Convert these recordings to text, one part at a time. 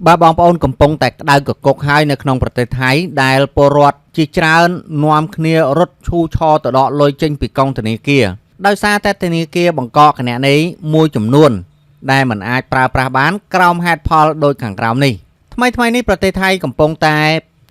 បាទបងប្អូនកំពុងតែក្តៅកគុកហើយនៅក្នុងប្រទេសថៃដែលពលរដ្ឋជាច្រើននាំគ្នារត់ឈូឆរទៅដកលុយចេញពីកុងធនាគារដោយសារតែធនាគារបង្កកគណនីមួយចំនួនដែលមិនអាចប្រើប្រាស់បានក្រោមហេតុផលដូចខាងក្រោមនេះថ្មីៗនេះប្រទេសថៃកំពុងតែ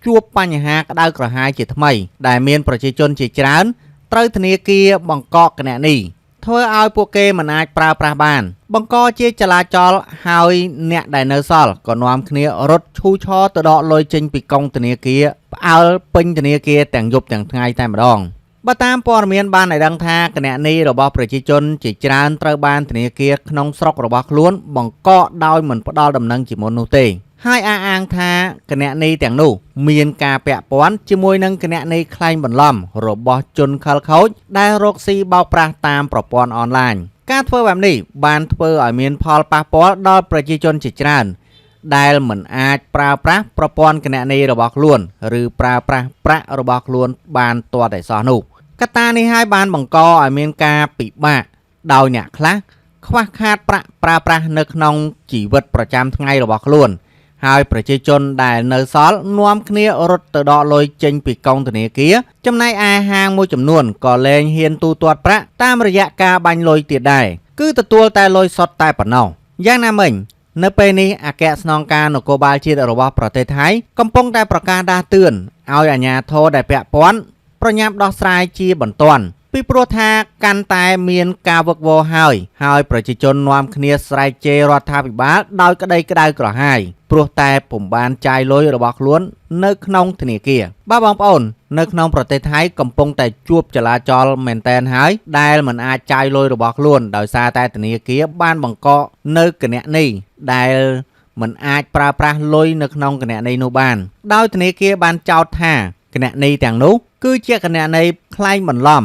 ជួបបញ្ហាក្តៅក្រហាយជាថ្មីដែលមានប្រជាជនជាច្រើនត្រូវធនាគារបង្កកគណនី ធ្វើឲ្យពួកគេមិនអាចប្រើប្រាស់បាន បង្កជាចលាចលហើយអ្នកដែលនៅសល់ក៏នាំគ្នារត់ឈូឆរទៅដកលុយចេញពីកុងធនាគារផ្អើលពេញធនាគារទាំងយប់ទាំងថ្ងៃតែម្ដងបើតាមព័ត៌មានបានឲ្យដឹងថាគណនីរបស់ប្រជាជនជាច្រើនត្រូវបានធនាគារក្នុងស្រុករបស់ខ្លួនបង្កកដោយមិនផ្ដល់ដំណឹងជាមុននោះទេហើយអះអាងថាគណនីទាំងនោះមានការពាក់ព័ន្ធជាមួយនឹងគណនីក្លែងបន្លំរបស់ជនខិលខូចដែលរកស៊ីបោកប្រាស់តាមប្រព័ន្ធអនឡាញការធ្វើបែបនេះបានធ្វើឲ្យមានផលប៉ះពាល់ដល់ប្រជាជនជាច្រើនដែលមិនអាចប្រើប្រាស់ប្រព័ន្ធគណនីរបស់ខ្លួនឬប្រើប្រាស់ប្រាក់របស់ខ្លួនបានទាល់តែសោះនោះកត្តានេះហើយបានបង្កឲ្យមានការពិបាកដោយអ្នកខ្លះខ្វះខាតប្រាក់ប្រើប្រាស់នៅក្នុងជីវិតប្រចាំថ្ងៃរបស់ខ្លួន ហើយប្រជាជនដែលនៅសល់នាំគ្នារត់ទៅដកលុយចេញពីកុងធនាគារចំណែកឯហាងមួយចំនួនក៏លែងហ៊ានទូទាត់ប្រាក់តាមរយៈការបាញ់លុយទៀតដែរគឺទទួលតែលុយសុទ្ធតែប៉ុណ្ណោះយ៉ាងណាមិញនៅពេលនេះអគ្គស្នងការនគរបាលជាតិរបស់ប្រទេសថៃកំពុងតែប្រកាសដាស់តឿនឲ្យអាជ្ញាធរដែលពាក់ព័ន្ធប្រញាប់ដោះស្រាយជាបន្ទាន់ពីព្រោះថាកាន់តែមានការវឹកវរហើយហើយប្រជាជននាំគ្នាស្រែកជេររដ្ឋាភិបាលដោយក្តីក្តៅក្រហាយព្រោះតែពុំបានចាយលុយរបស់ខ្លួននៅក្នុងធនាគារបាទបងប្អូននៅក្នុងប្រទេសថៃកំពុងតែជួបចលាចលមែនតែនហើយដែលមិនអាចចាយលុយរបស់ខ្លួនដោយសារតែធនាគារបានបង្កកនៅគណនីដែលមិនអាចប្រើប្រាស់លុយនៅក្នុងគណនីនោះបានដោយធនាគារបានចោទថាគណនីទាំងនោះគឺជាគណនីក្លែងបន្លំ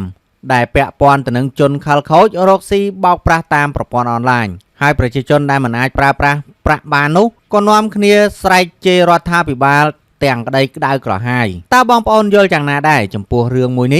ដែលពាក់ព័ន្ធទៅនឹងជនខិលខូចរកស៊ីបោកប្រាស់តាមប្រព័ន្ធអនឡាញហើយប្រជាជនដែលមិនអាចប្រើប្រាស់ប្រាក់បាននោះក៏នាំគ្នាស្រែកជេររដ្ឋាភិបាលទាំងក្តីក្តៅក្រហាយតើបងប្អូនយល់យ៉ាងណាដែរចំពោះរឿងមួយនេះ?